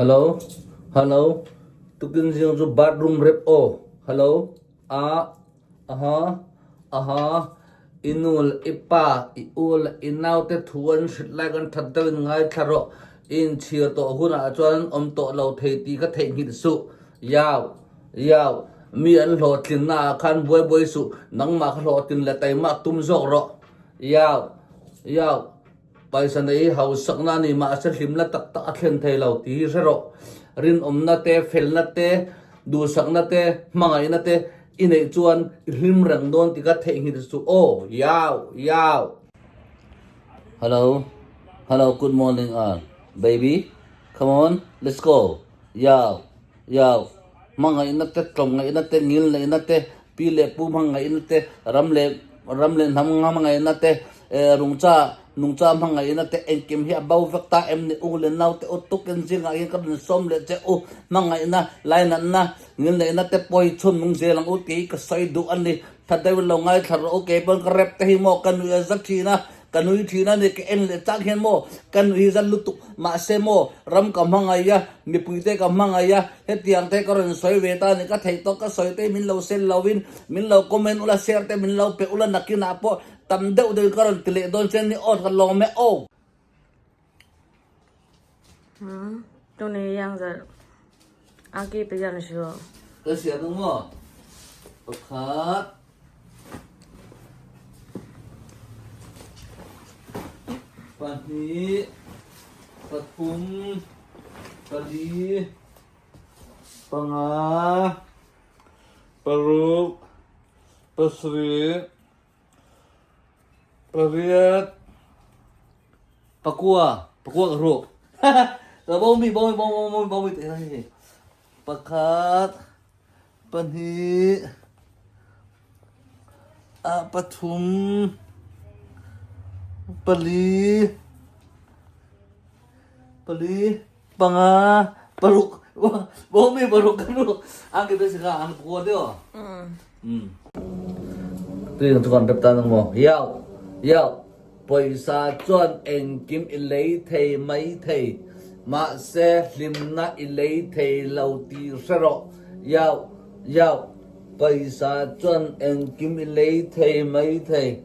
Hello hello tukin zing chu bathroom rep aw hello a aha aha i nu leh i pa i u leh i naute thu an hrilh lai kan that deuhin ngaithla rawh i inchhir tawh hunah chuan an awm tawh lo thei tih ka theihnghilh suh yau yau mi an hlawhtlinna ah khan buai buai suh nangmah kha hlawhtlin leh taimah tum zawk rawh yau yau. Paisa nei hausakna a ni mahse hlimna tak tak a thlen thei lo tih hi hre rawh. Rinawmna te, felna te, duhsakna te, hmangaihna te i neih chuan i hlim reng dawn tih ka theihnghilh chu aw, yau, yau. Hello, hello, good morning all, baby, come on, let's go, yau, yau, hmangaihna te, tlawmngaihna te, ngilneihna te, pi leh pu hmangaihna te, ram leh ram leh hnam hmangaihna te, rungcha nungcha hmangaihna te engkim hi a bo vek ta em ni u leh naute u tukin zingah hian ka rawn sawm leh che u hmangaihna lainatna ngilneihna te pawi chhun nung zel ang u tih hi ka sawi duh a ni tha deuhin lo ngaithla rawh u kei pawn ka rep te hi maw ka nuih a za thin a Ka nui thin a ni, ka en leh chak hian maw ka nui hi zan lutuk, mahse maw ram ka hmangaih a, mipuite ka hmangaih a, hetiang te ka rawn sawi ve ta a ni, ka theih tawk ka sawi te min lo sel lo in, min lo comment ula, share te min lo pe ula, nakinah pawh tam deuh deuhin ka rawn ti leh dawn che ni aw, ka lawm e aw. 都那样子，阿给别人说。 Ka siam ang maw? Pakhat. Pahnih. Pathum. Pali. Panga. Paruk. Pasarih. Pariat. Pakua. Pakua ka hruk. Bo mi bo mi bo bo bo mi te hi. Pakhat. Pahnih. Ah pathum. Pali. Pali. Panga. Paruk. Bo mi paruk ka hruk. Ang kita sika ang pakua tio. Mm. Tui kan chuan rep ta nang mo. Yau. Yau. Pawisa chuan engkim i lei thei mai thei, mahse hlimna i lei thei lo tih hre rawh. Yauh, yauh, pawisa chuan engkim i lei thei mai thei,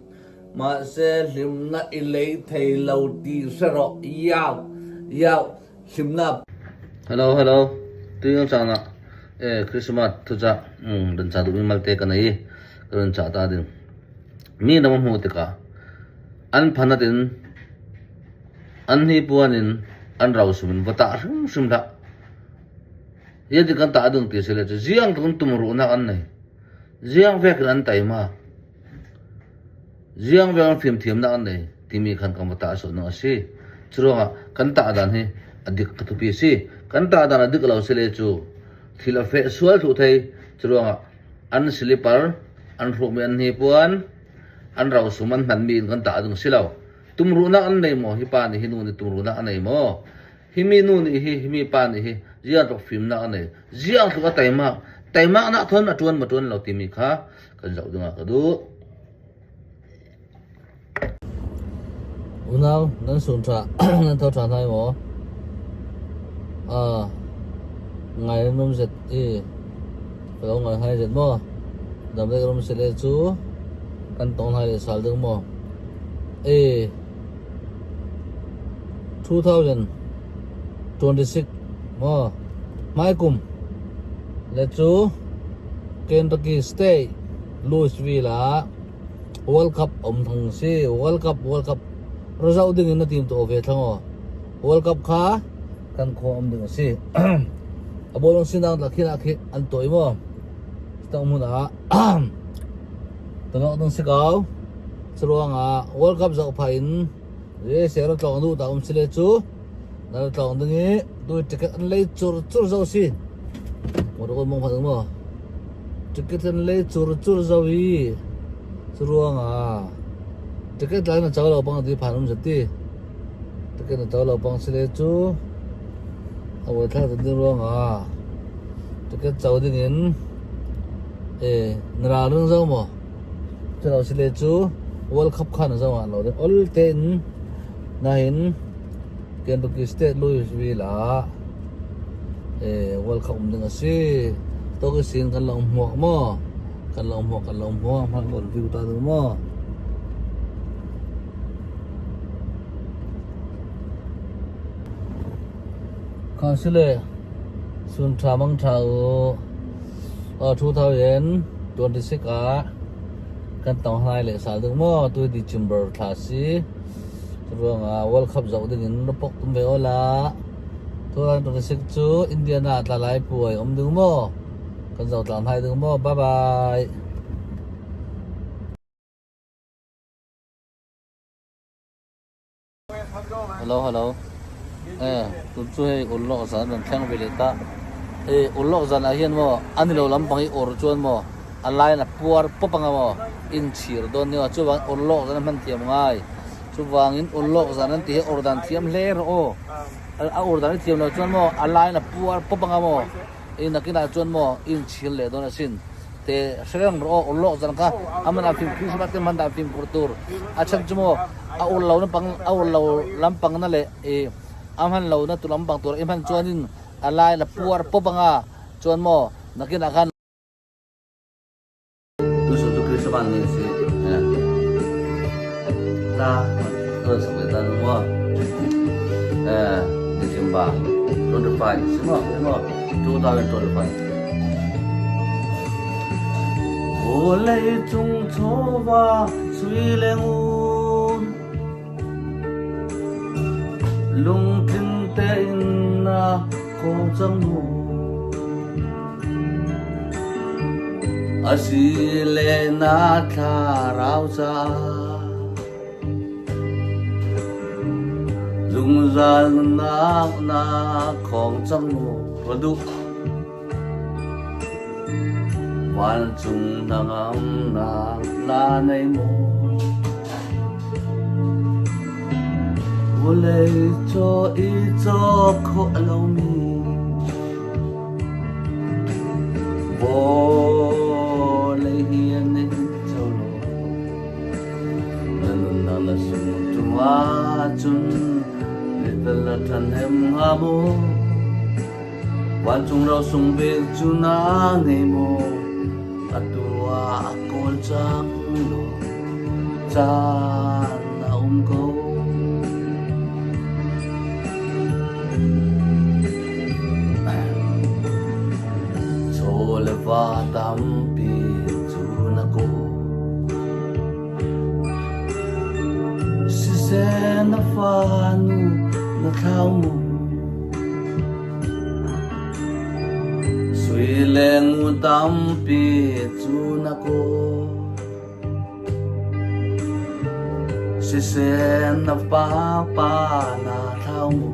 mahse hlimna i lei thei lo tih hre rawh. Yauh, yauh, hlimna. Hello, hello, tui ang changah e Christmas thuchah rawn chah duhmi malte ka nei i ka rawn chah ta ding. Mi ram a hmuh tikah an phanat in an hnipuan in an rosum in va tah hrimhrim hlah. Zeitin kan tah ding ti a si le cu ziang tluk in tumruhnak an nei. Ziang vek in an teima. Ziang vek in fimthiamnak an nei timi khan kan va tah sawh ding a si. Curuangah kan tah dan hi a dik ka thupi a si. Kan tah dan a dik lo si le cu thil a feh sual thlu thei. Curuangah An silipar, an hruhmi an hnipuan, an rosum an hmanmi in kan tah ding si lo. Tumruhnak an nei maw? Hi pa nih hi nu nih tumruhnak a nei maw? Hi mi nu nih hi, hi mi pa nih hi ziang tluk fimnak a nei, ziang tluk a teimak, teimaknak thon a ṭuan maw ṭuan lo timi kha kan zoh dingah ka duh. Unau nan sun ṭha nan tho ṭha hna maw? Ah, ngai nan um zet i ka lo ngai hai zet maw? Dam le rum sile cu kan tong hai le sal ding maw? E 2026 maw? Hmai kum le cu Kentucky State Louisville ah World Cup um thang si World Cup World Cup ra zoh ding in na tim to ve thlang aw World Cup kha kan kho um ding a si a bolong sinang la khin ah khi an toi mo tang mun ah tanok ding si kau churuang ah World Cup zoh pha in re se ra tlong du ta um sile chu na ra tlong ding i tu ticket an lei chur chur zo si mo ro mong pha mo Ticket an lei chur chur zo i curuangah ticket lai na co lo bang ti phan um zati ticket na co lo bang sile cu a voi thlak ding ruangah ticket co ding in e na ra ring zo maw culo sile cu World Cup kha na zo ah lo ding ol tein nahin Kentucky State Louisville ah World Cup um ding a si. Tok sin kan lo hmuak maw? Kan lo hmuak kan lo hmuak hman kan view ta ding maw? Kha sile sun tha mang tha u 2026 ah kan tong hlai le sa ding maw? Tu December thla si. Ruangah World Cup zoh ding in pok tum ve ola. 2026 cu Indiana tla lai puai um ding maw? Kan zoh tlang hlai ding maw? Bye bye. Hello hello. Eh, tun chu hei ulawk zan rawn thleng ve leh ta. Eh, ulawk zan ah hian maw ani lo lampang hi awr chuan maw a line a puar pawp anga maw inchhir dawn nia chuvang ulawk zan a hman thiam ngai. Chuvangin ulawk zan an tih hi awr dan thiam hle rawh aw. A awr dan i thiam lo chuan maw a line a puar pawp anga maw i nakinah chuan maw inchhir leh dawn asin. Te hre reng rawh aw ulawk zan kha a hmanah fim Christmas te hman dan fimkhur tur a chhan chu maw a ur lo nampang a ur lo lampang na leh i a hman lo na tur lampang tur i hman chuanin a lai la puar pawp anga chuan maw nakinah khan Tusu chu Christmas ni si la rawn sak leh tan maw December 25 si maw maw 2025 Vawlei cung chawva sui le ngun Lungtling tein na kawl cang mu Asile na thlarau caah Zungzal nunnak na khong cang mu Ka duh Vancung hnangamnak na nei maw? Vawlei caw i cawk khawh lomi vawlei hi an in co lo. Na nunnak na sung ṭung ahcun zeital na ṭhahnem hnga maw? Vancung rosung bik cu na ngei maw? Atu ah a kawl cang law caan a um ko. Chaw le va tampi cu na kawl. Siseh na fanu na thlau mu. Sui le ngun tampi cu na kawl. Siseh na papa na thlau mu.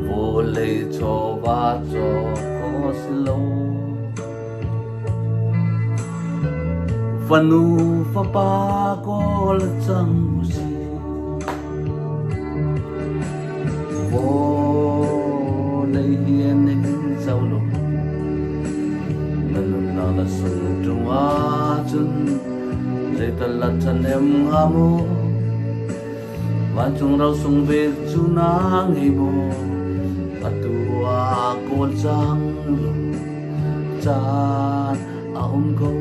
Vawlei chawva cawk khawh si lo. Fanu fapa kawl cang usih. Vawlei hi an in co lo. Na nunnak na sung ṭung ahcun zeital la ṭhahnem hnga maw? Vancung rosung bik cu na ngei maw? Atu ah kawl cang lo. Caan a um ko.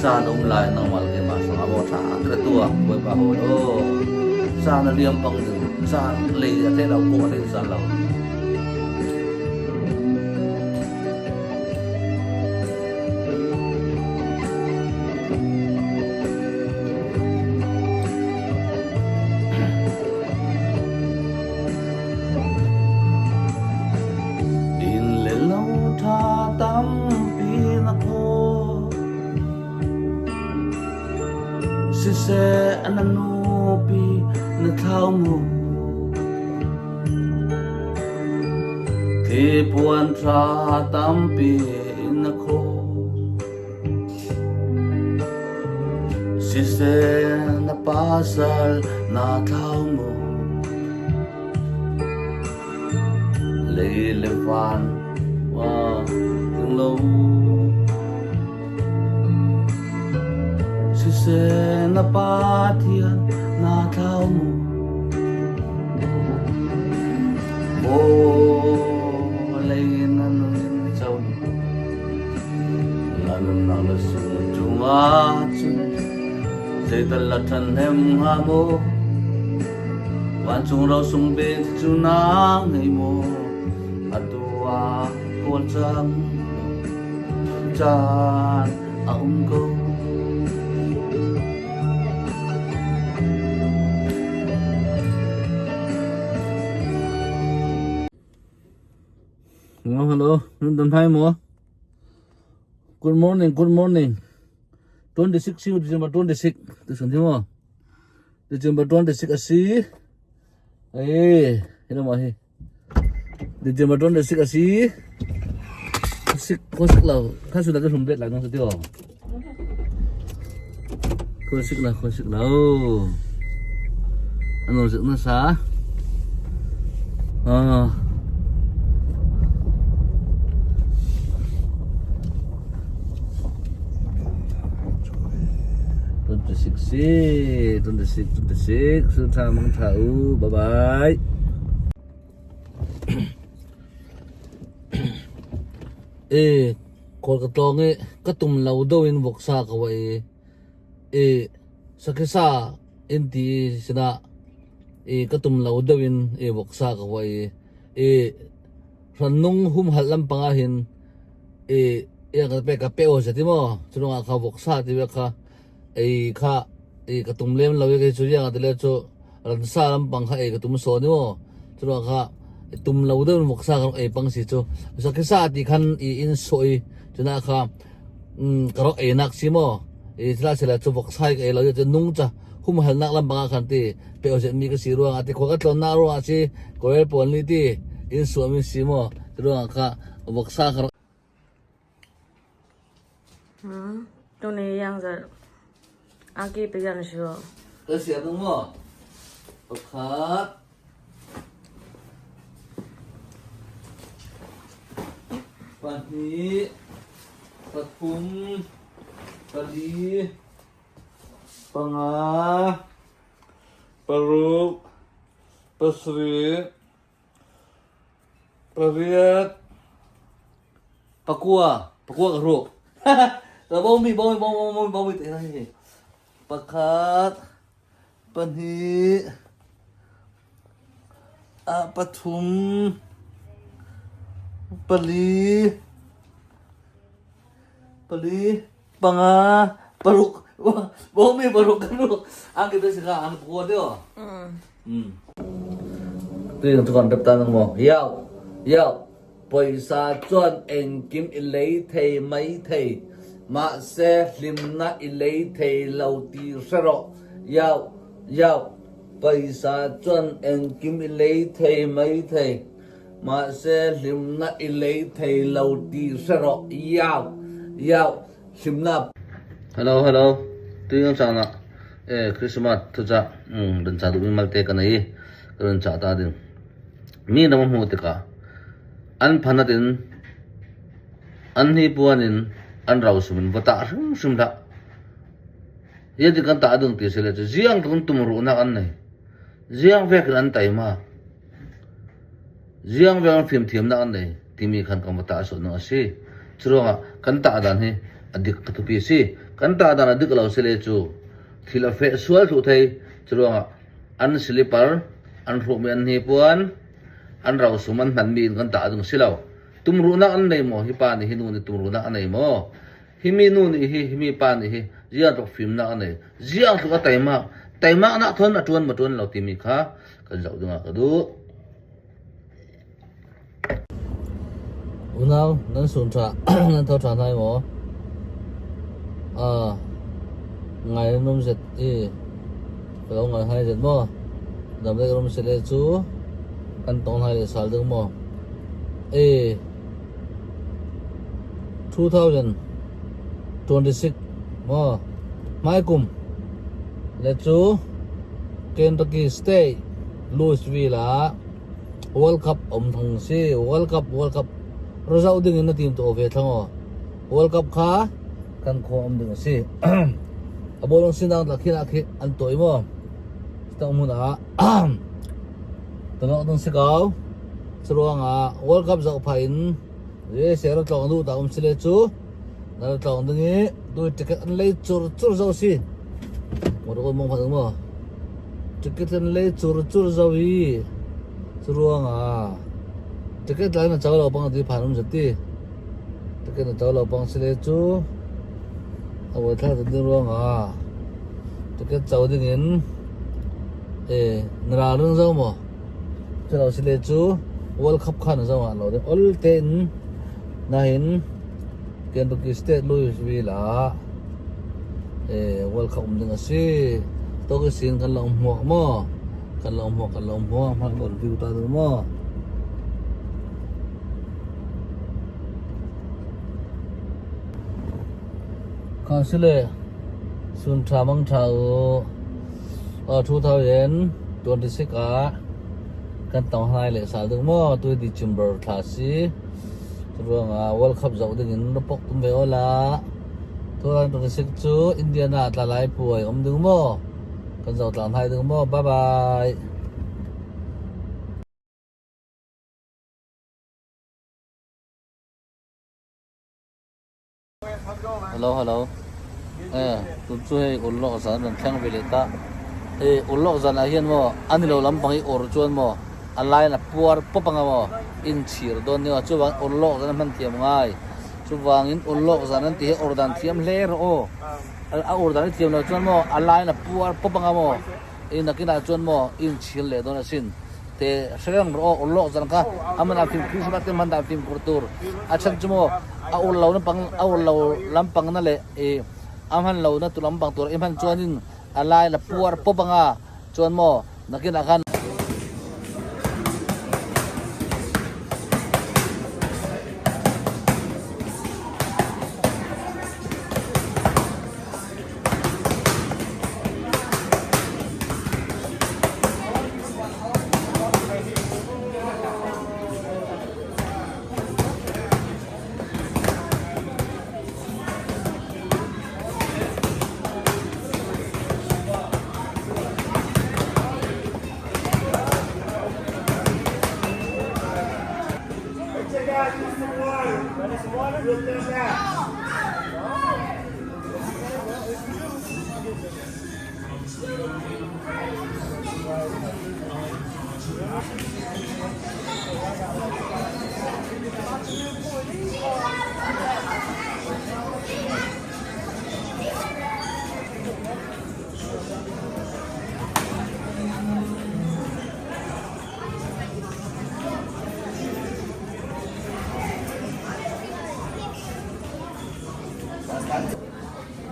Caan um lai nangmah le keimah hrangah maw ṭha ka tuah Bawipa hawi aw caan a liam bang ding caan lei a thei lo kawh a thei caan lo. Inn le lo ṭha tampi na kawl. Siseh na nupi na thlau mu. Thlipuan ṭha tampi na khawl. Siseh na pasal na thlau mu. Lei le van wa tling lo. Mahse na Pathian na thlau maw? Vawlei na nun co na nunnak na sung cungah cun zeital la ṭhahnem hnga maw? Vancung rosung bik cu na ngei maw? Atu ah kawl cang caan a um ko. Hello, nan hai maw? Good morning, good morning. 26 December 26 tu san mo. December 26 asi. Eh, hino ma hi. December 26 asi. Sik ko sik lo. Kha su da ka hum bet lai nong sa tio. Ko sik lo, ko sik lo. Ano sik na sa? Ah. 26 si 26 26 su tha mang tha u bye bye e kol ka tlong e ka tum lo do in voksa ka wa e e sakisa in ti sina e ka tum lo do in e voksa ka wa e e rannung hum hal lampang ah hin e e ka pe ka pe o se ti mo churunga kha voksa ti ve kha ei kha ei ka tum lem lo ke chu yang atile chu ransa lampang kha ei ka tum so ni mo churunga kha tum lo deuh voksa ka ei pang si chu so ke sa ti khan i in soi chuna kha ka ro ei nak si mo i thila sela chu voksa ka ei lo chu nung cha hum hal nak lampang ah khan ti pe o se mi ka si ruang ati kho ka tlon na ruang si koel pon li ti in suam in si mo ruang kha voksa ka Tuni yang zar aki pe yan shu. Ka siap nang mo. Pakhat. Pahnih. Pathum. Pali. Panga. Paruk. Pasarih. Pariat. Pakua. Pakua ka hruh. Bomi, bomi, bomi, bomi, bomi, te hi. Pakhat, pahnih, pathum, pali, pali, panga, paruk. Bomi paruk kan ruk. Ang kita sika ang pakua teo. Tuy ang tukon rep ta nang mo. Yau, yau. Pawisa chuan engkim i lei thei mai thei, mahse hlimna i lei thei lo ti hre rawh. Yauh, yauh, pawisa chuan engkim i lei thei mai thei, mahse hlimna i lei thei lo ti hre rawh. Yauh, yauh, hlimna. Hello, hello, tui ang chang ah e Christmas thuchah rawn chah duhmi malte ka nei i ka rawn chah ta ding. Mi ram a hmuh tikah an phanat in an hnipuan in an rosum in va tah hrimhrim hlah. Hi ti kan tah ding ti si le cu ziang tluk in tumruhnak an nei. Ziang vek in an teima. Ziang vek in fimthiamnak an nei timi khan kan va tah sawh ding a si. Curuangah kan tah dan hi a dik ka thupi a si. Kan tah dan a dik lo si le cu thil a feh sual thlu thei. Curuangah An silipar, an hruhmi an hnipuan, an rosum an hmanmi in kan tah ding si lo. Tumruhnak an nei maw? Hi pa nih hi nu nih tumruhnak a nei maw? Hi mi nu nih hi, hi mi pa nih hi ziang tluk fimnak a nei, ziang tluk a teimak, teimaknak thon a ṭuan ma ṭuan lo timi kha kan zoh dingah ka duh. Unau, nan sun ṭha, nan tho ṭha hna maw? Ah, ngai nan um zet i ka lo ngai hai zet maw? Dam le rum sile cu kan tong hai le sal ding maw? E 2026 maw? Hmai kum le cu Kentucky State Louisville ah World Cup um thung si. World Cup World Cup result ding in na tim to ve thlang aw. World Cup kha kan kho um ding a si. A bawlung sinang tla khi khi an tawi maw tang hmun ah tanok ding si ko. Curuangah World Cup zoh phah in USA ram tlawng duh ta um si le cu na ra tlawng ding i tu ticket an lei cur cur zo si. Motor mong phan maw ticket an lei cur cur zo i curuangah ticket lai na co lo pang ti phan um zati. Ticket na co lo pang si le cu a voi thla ding ruangah ticket co ding in e na ra ring zo maw? Culo sile cu World Cup kha na zoh ah lo ding ol tein nahin Kentucky State Louisville ah World Cup um ding a si. Tok sin kan lo hmuak maw? Kan lo hmuak kan lo hmuak hman kan view ta ding maw? Kha sile sun tha mang tha u 2026 ah kan tong hnai le sal ding maw tu December thla si ruangah World Cup zoh ding in na pok tum ve ola 2026 cu Indiana tla lai puai um ding maw kan zoh tlang hnai ding maw bye bye. Hello hello. Eh tun chu hei ulawk zan rawn thleng ve leh ta. Hei ulawk zan ah hian maw a ni lo lampang hi awr chuan maw a line a puar pawp anga maw inchhir dawn nia chuvang ulawk zan a hman thiam ngai. Chuvangin ulawk zan an tih hi awr dan thiam hle rawh aw. A awr dan i thiam loh chuan maw a line a puar pawp anga maw i nakinah chuan maw inchhir leh dawn asin. Te hre reng rawh aw, ulawk zan kha a man ah fimkhur hrim a te hman dan fimkhur tur a then chu maw a ul lo nampang a ul lo lampang na leh i a hman lo na tur lampang tur i hman chuanin a lai la puar pawp anga chuan maw nakinah khan.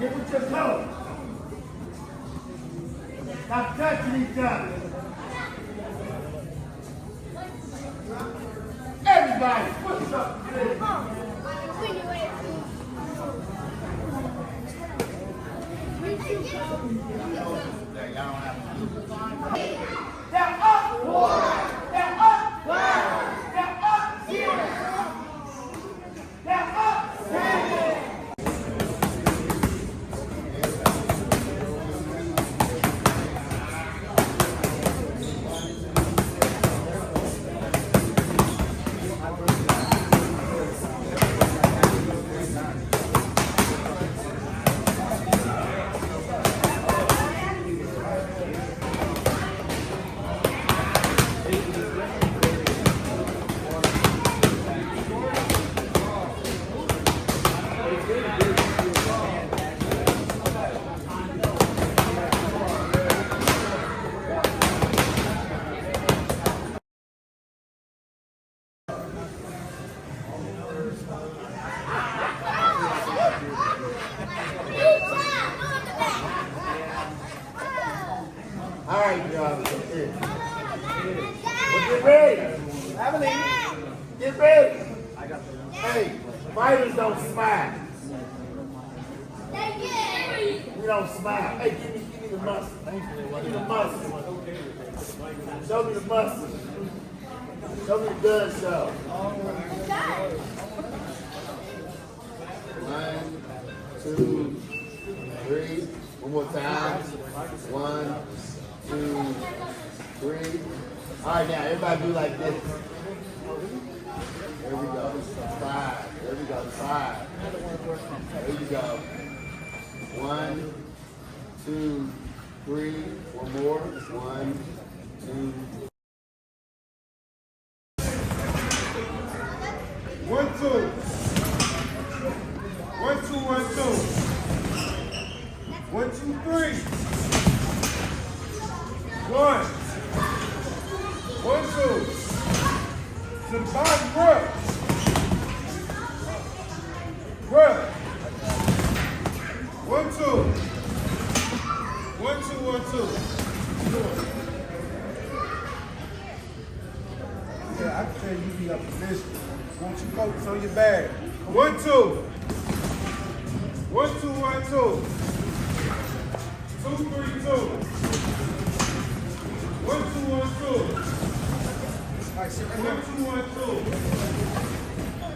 Get with your coat. Stop touching each other. Everybody, push up. Down, up, one. Down, up, one. Down, up, zero. Down, up, seven. All right, y'all. Well, get ready. Abilene, get ready. Hey, fighters don't smile. We don't smile. Hey, give me, give me the muscle. Give me the muscle. Show me the muscle. Show me the gun show. One, two, three. Three. One more time. One, two, three. All right, now everybody do like this. There we go. Five. There we go. Five. There you go. One, two, three. One more. One, two. One, two. One, two, one, two. One, two, three. One. One, two. To the bottom, grip. Grip. One, two. One, two, one, two. Yeah, I can tell you be up position. Won't you focus on your bag? One, two. One, two, one, two. Two, three, two. One, two, one, two. One, two, one, two.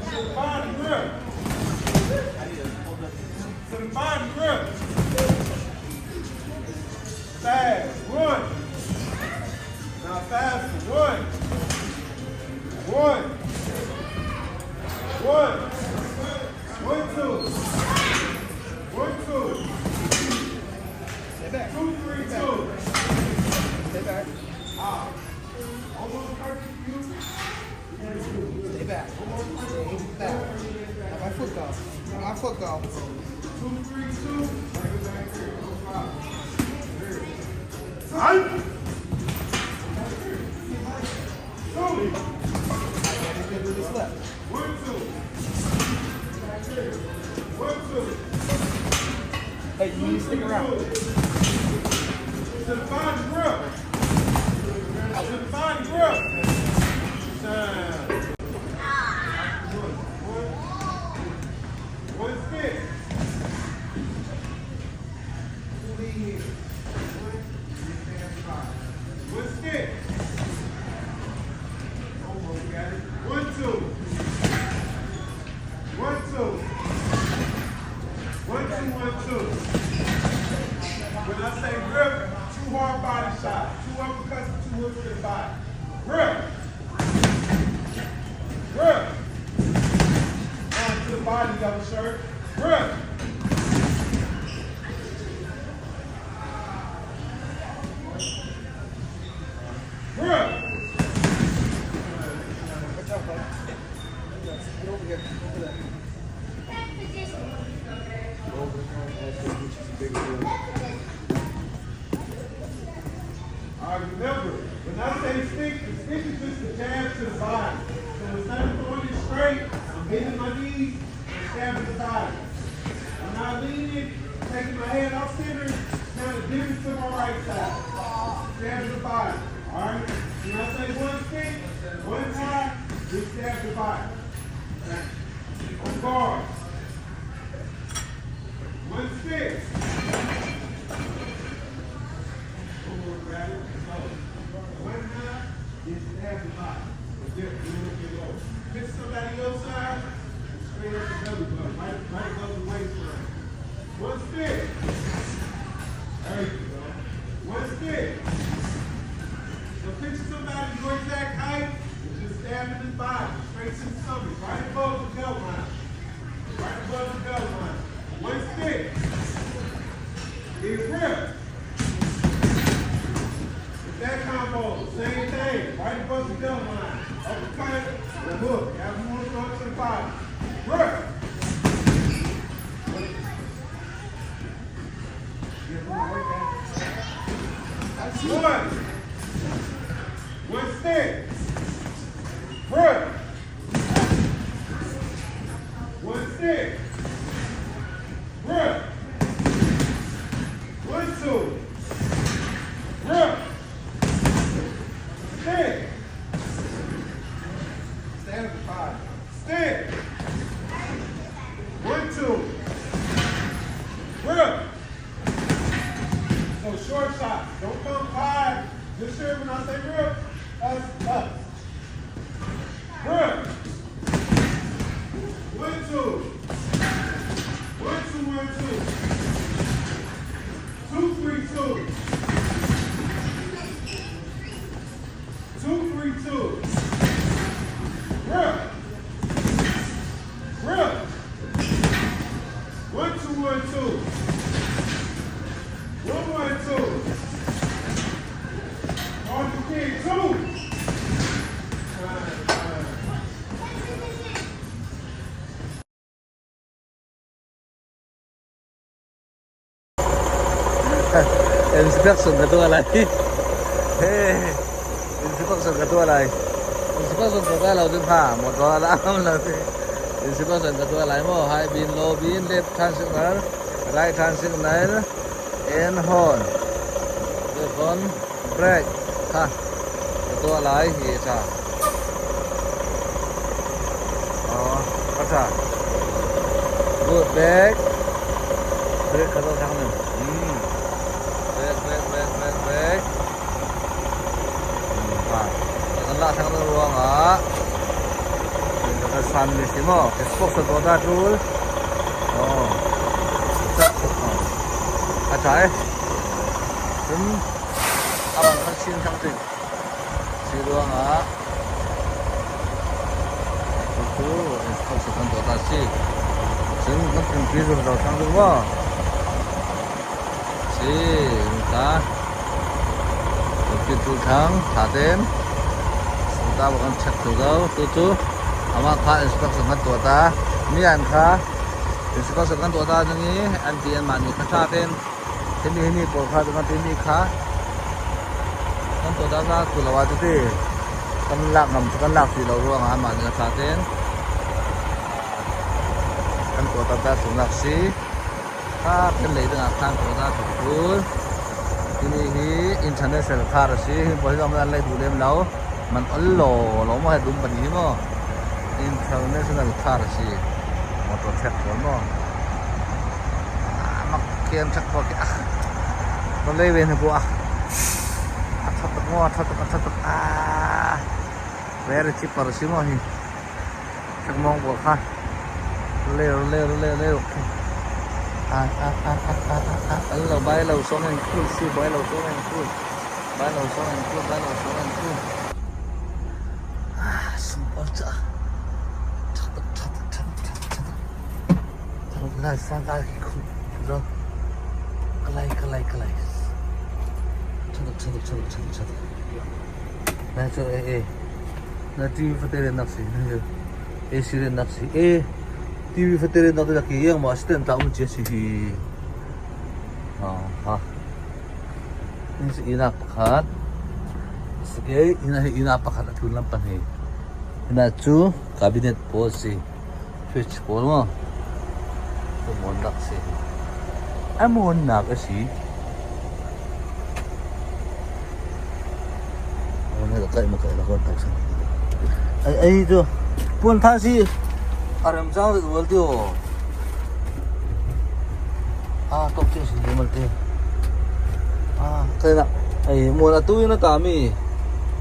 To the body grip. To the body grip. Fast. One. Now faster. One. One. One. One, two. One, two. Two, three, two. Stay back. Ah. Almost perfect view. Stay back. Stay back. Let my foot go. Let my foot go. Two, three, two. Bring it back here. No problem. Here. Two. Gotta get with this left. One, two. One, two. Hey, you need to stick around. To the body grip. To the body grip. Down. One, one stick. Two lead here. One, one stick. Almost got it. One, two. One, two. One, two, one, two. When I say grip, two hard body shots, two uppercuts, and two hooks to the body. Grip. Grip. On to the body, yellow shirt. Grip. Grip. Watch out, bud. Get over here. Over there. All right, remember, when I say stick, the stick is just a jab to the body. So instead of throwing it straight, I'm bending my knees and stabbing the body. I'm not leaning, taking my head off center, kind of dipping to my right side. Stab the body. All right? When I say one stick, one time, just stab the body. On guard. One stick. Almost got it. So, one high, then stab the body. But dip, a little bit low. Pick somebody your size, and straight up the belly button, right above the waistline. One stick. There you go. One stick. So picture somebody your exact height and just stabbing his body, straight to the stomach, right above the belt line. Right above the belt line. One stick. Then grip. With that combo, same thing, right above the belt line. Uppercut, or hook, however you want to throw it to the body. Grip. Yeah, right there. One. One stick. Grip. One stick. Grip. One, two. Grip. Stick. Stab the body. Stick. One, two. Grip. So short shots. Don't come high. Just sure when I say grip, us, us. Grip. One, two. One, two, one, two. 1, 2. 1, 1, 2. Hard you can. 2. Inspection ka tua lai inspection ka tua lai inspection ka tua lo chu tha motor la am lo si inspection ka tua lai mo high beam low beam left turn signal right turn signal and horn left brake kha ka tua lai hi tha oh ka tha good back brake ka tua thang brake brake brake brake brake kan la thang ruangah ka san ni si maw spokes a dawt a tul aw a tha e cun a bang kha chin thang tik si ruangah cu spokes kan dawt a si cun kan pumpi zung zo thang ding maw si ta pumpi tul thang tha ten ta kan check tu do tu chu ama kha inspection kan tuah ta mi an kha inspection kan tuah ta jang i an ti an mah ni kha tha ten himi himi pawl kha kan ti mi kha kan tuah ta na tu lo ah chu ti kan lak ngam chu kan lak ti lo ruang ah mah ni kha tha ten kan tuah ta ta chung lak si Kha kan lei dingah khan kawta thuk thul. Timi hi international car a si. Hi pawl hi an lei duh lem lo. Man ol law law maw he dum pan hi maw. International car a si. Motor thek pawl maw. Mak kem thek pawl khi ah. Ka lei ve hna bu ah. A tha tuk maw, a tha tuk, a tha tuk. Ah. Very cheaper si maw hi. Thakmawng pawl kha leu leu leu leu a a a a a a an lo bai lo song en khul si bai lo song en khul bai lo song en khul bai lo song en khul ah super cha thatak thatak thatak thatak thatak lai sang kai khu zo kalai kalai kalai thatak thatak thatak thatak thatak na cho e e Na TV fate ren nak si AC ren nak si e TV fate ren nak te ki yang ma stand ta um che si hi ha ha in si ina pakhat sige ina hi ina pakhat athun lam pan hi ina chu cabinet pawl si fridge pawl mo mon nak si amon nak asi Ai ai chu puan tha si a rem chang zet ual tio a top chin si mal te a kai na ai muan atu in a ta mi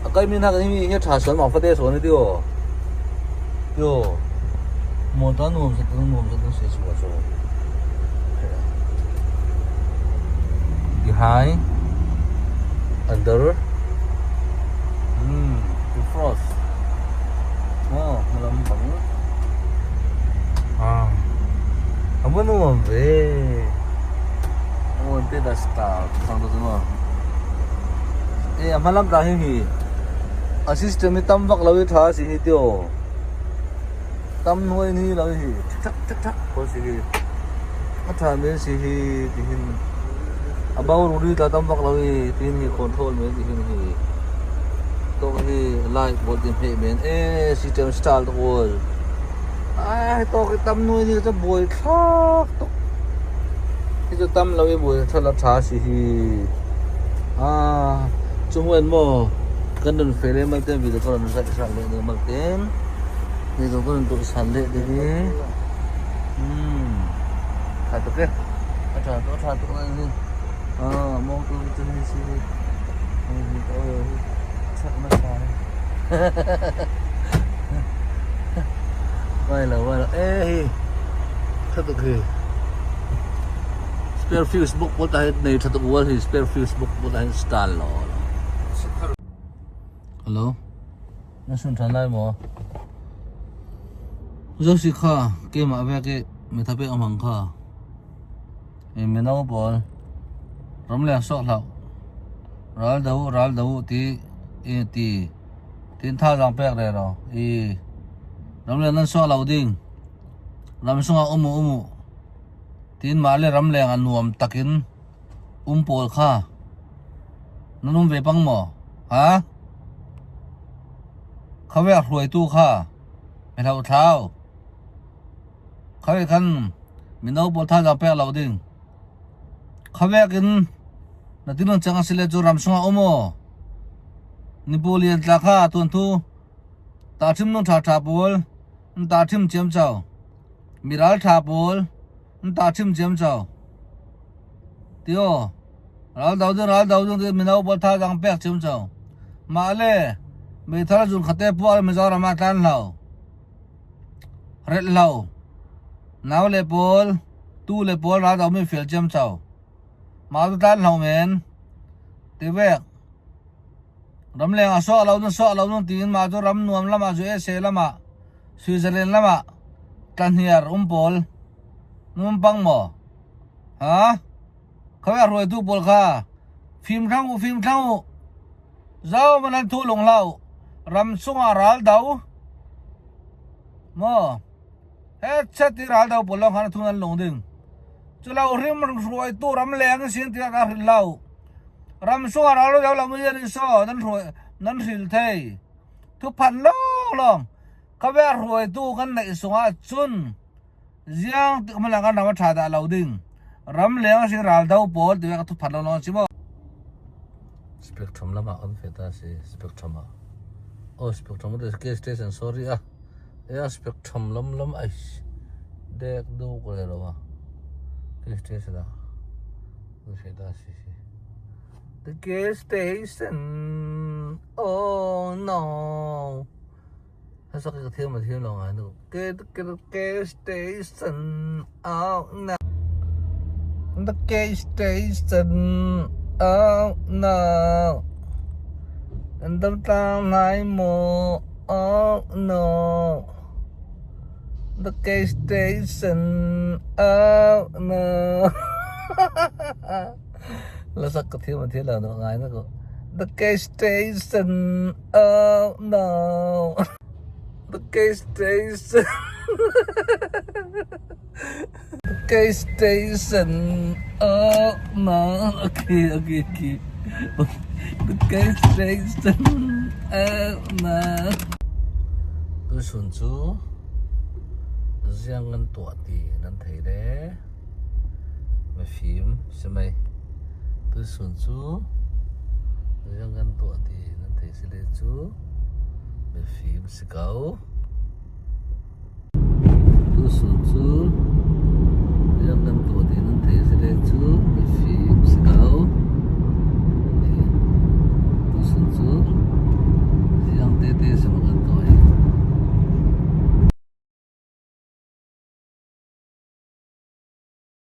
a kai mi na ka mi hi tha suan mang fate so ni tio tio muan ta nuam sa tu nuam sa tu se chu so Behind, under, defrost. Oh, malam bang. Ah, a va nuam ve. Aw te da star thang ta chu E a hma lam ta hi hi a system hi tam vak lo hi tha si hi tio. Tam hnuai ni lo hi thak thak thak ko si hi a tha men si hi ti hin a bo ru ri ta tam vak lo hi tin hi control men ti hin hi to hi light bol tin he men e system style to wall ai to ki tam nuai ni cha buai thlak tuk hi chu tam lo hi buai thala tha si hi a chungwen mo kan don fele mal ten video ko ron sa sa le mal ten Ni tu kan tu san le de hi. Tha tuk e. A tha tu tha tuk na ni. Ah, mong tu tu ni si. Ni to chak ma sa. Vai lo vai lo. E hi. Tha tuk hi. Spare fuse book pol ta nei tha tuk wal hi spare fuse book pol ta install lo. Hello. Na sun ṭhan lai maw? Zoh si kha, keimah vek i mitha pek a hmang kha. I mino pawl ramleng suak hlauh ral do uh ral do uh ti i ti tin thazaang pek re ro i ramleng nan suak lo ding ram sungah um uh um uh tin mah le ramleng a nuam takin um pawl kha nan um ve pang maw ha khawek hruaitu kha mi hlothlau Khawi khan mino pawl thazaang pek lo ding. Khawek in na tilung cang a si le cu ram sungah um aw. Nipu lian tla kha tuan thu ta thim nung tha tha pawl n ta thim chiam chau. Miral tha pawl n ta thim chiam chau. Tio ral do ding ral do ding ti mino pawl thazaang pek chiam chau. Mah le meithal zun khate puak le Mizoram ah tlan hlau. Relhlo, nau le pawl, tuu le pawl ral domi fial ciamco. Mah cu tlan hlo men. Tivek, ramleng ah sawh lo na sawh lo nung tiin mah cu ram nuam lam ah USA lam ah Switzerland lam ah tlahniar um pawl num pang maw? Ha? Khawi a hruaitu pawl kha fim thlang u fim thlang u. Zo man an thu lung hlah u. Ram chungah ral do. Maw? He chet i ral do pawl lawng khan a thu nan lung ding. Cu lo hrim hruaitu ram leng sin tiah ka hrilh lo. Ram chungah ral do lo mi an so nan hruai nan hril thei. Thuphan lawng lawng. Khawe hruaitu kan neih sungah cun ziang tik hmanh ah kan ram a ṭha dah lo ding ram leng si ral do pawl ti ka thuphan lo lawng si maw spectrum lamah kan fe ta si spectrum ah oh spectrum de gas station sorry ah ya spectrum lam lam ai dek du ko le lo gas station ah kan fe ta si si the gas station oh no Hmasak ka thiam a thiam lo ngai nu. Gas station oh no. The gas station oh no. An dam tlang nai maw oh no. The gas station oh no. Lasak ka thiam a thiam lo ngai na ko. The gas station oh no. The gas station. The gas station oh no. Okay okay okay. The gas station oh no. Tuisun cu ziang an tuah ti nan thei le. Mifim si mei. Tuisun cu zeidah kan tuah ti nan thei si le cu mifim si ko. Tuisun